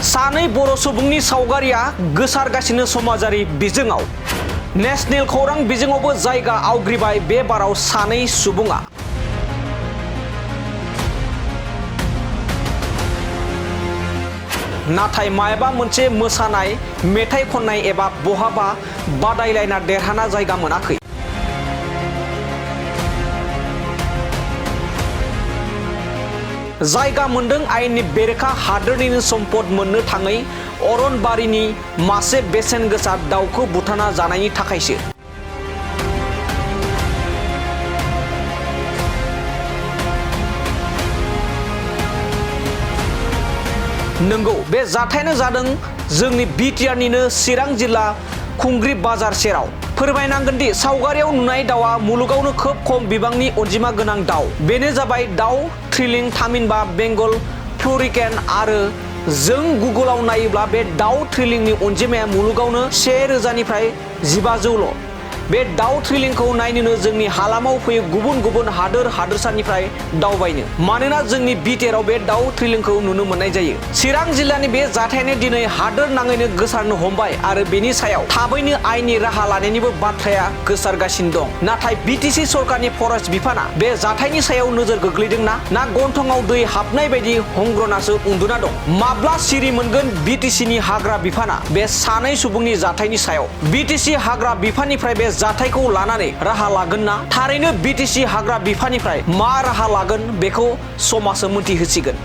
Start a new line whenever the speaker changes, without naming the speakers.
सानै बर' सुबुंनि सावगारिया गोसारगासिनो समाजारि बिजोङाव। नेशनेल खौरां बिजोङावबो जायगा आवग्रिबाय बे बाराव सानै सुबुङा। नाथाय मायबा मोनसे मोसानाय, मेथाइ खननाय एबा बहाबा बादायलायना देरहाना जायगा मोनाखै। जायगा मोनदों आयेननि बेरेखा हादोरनिनो सम्पद मोननो थाङै अरनबारिनि मासे बेसेन गोसा दाउखौ बुथारना जानायनि थाखायसो। नंगौ, बे जाथायानो जादों जोंनि बिटिआरनिनो चिरां जिल्ला खुंग्रि बाजार सेराव। फोरमायनांगोन दि सावगारियाव नुनाय दाउआ मुलुगावनो खोब खम बिबांनि अनजिमा गोनां दाउ। बेनो जाबाय दाउ थ्रिलिं थामहिनबा बेंगल फ्लुरिकेन आरो जों गुगोलाव नायोब्ला बे दाउ थ्रिलिंनि अनजिमाया मुलुगावनो 1000निफ्राय 1500ल'। बे दाउ थ्रिलिंखौ नायनोनो जोंनि हालामाव फैयो गुबुन गुबुन हादोर हादोरसानिफ्राय दावबायनो। मानोना जोंनि बिटिआरआव बे दाउ थ्रिलिंखौ नुनो मोननाय जायो। चिरां जिल्लानि बे जाथायानो दिनै हादोर नाङैनो गोसारनो हमबाय आरो बेनि सायाव थाबैनो आयेननि राहा लानायनिबो बाथ्राया गोसारगासिनो दं। नाथाय बिटिसि सरकारनि फरेस्ट बिफाना बे जाथायनि सायाव नोजोर गोग्लैदोंना ना गन्थंआव दै हाबनाय बायदि हंग्रनासो उन्दुना दं? माब्ला सिरि मोनगोन बिटिसिनि हाग्रा बिफाना बे सानै सुबुंनि जाथायनि सायाव? बिटिसि हाग्रा बिफाननिफ्राय बे जाथायखौ लानानै राहा लागोन ना? थारैनो बिटिसि हाग्रा बिफाननिफ्राय मा राहा लागोन बेखौ समाजआ मोनथिहोसिगोन।